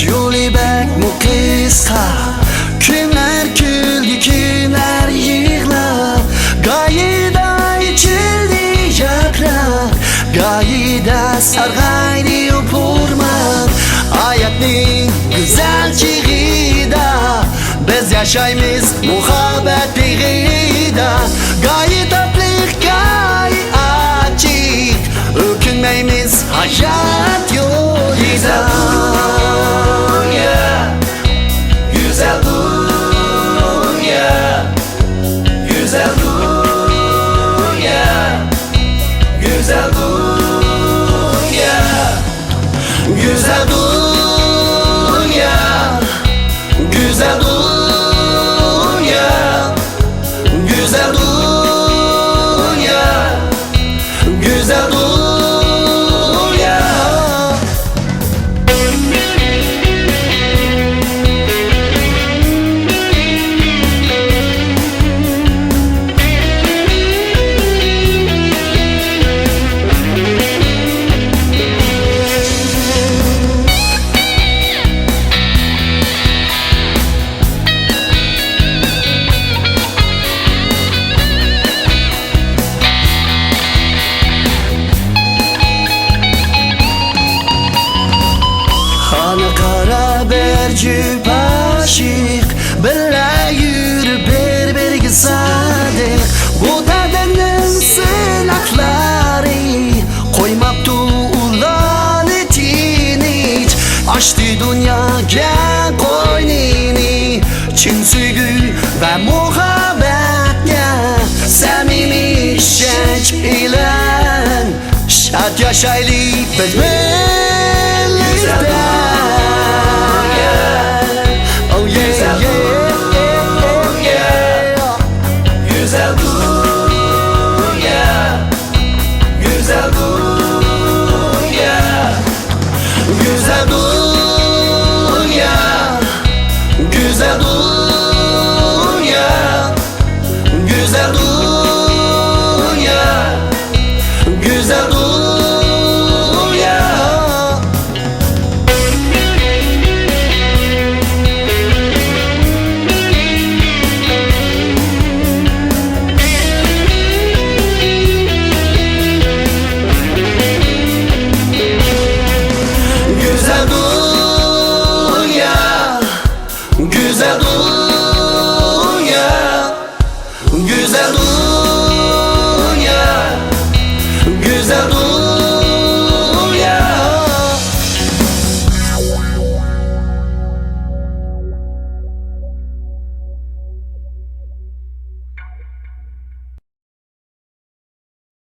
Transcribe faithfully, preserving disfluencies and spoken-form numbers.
يولى بەكمۇ قىسقا، كۈنلەر كۈلدى، كۈنلەر يىغلاپ، گاھىدا ئېچىلدى ياپراق، گاھىدا سارغايدى يوپۇرماق. ھاياتنىڭ گۈزەل چېغىدا بىز ياشايمىز مۇھەببەت بېغىدا. گاھى تاتلىق، گاھى ئاچچىق، ئۆكۈنمەيمىز ھايات يولىدا. گۈزەل دۇنيا، گۈزەل دۇنيا، گۈزەل دۇنيا، گۈزەل دۇنيا. گۈزەل دۇنيا، گۈزەل دۇنيا، گۈزەل دۇنيا، گۈزەل دۇنيا. خانا قارا بىر جۈپ ئاشىق، بىللە يۈرۈپ بىر-بىرىگە سادىق. بۇ تەقدىرنىڭ سىناقلىرى قويماپتۇ ئۇلارنى تىنچ. ئاچتى دۇنياغا قوينىنى، چىن سۆيگۈ ۋە مۇھەببەتكە سەمىمىي ئىشەنچ بىلەن. شاد ياشايلى بىز بىرلىكتە. Oh yeah, yeah, yeah, yeah. گۈزەل دۇنيا، گۈزەل دۇنيا، گۈزەل دۇنيا.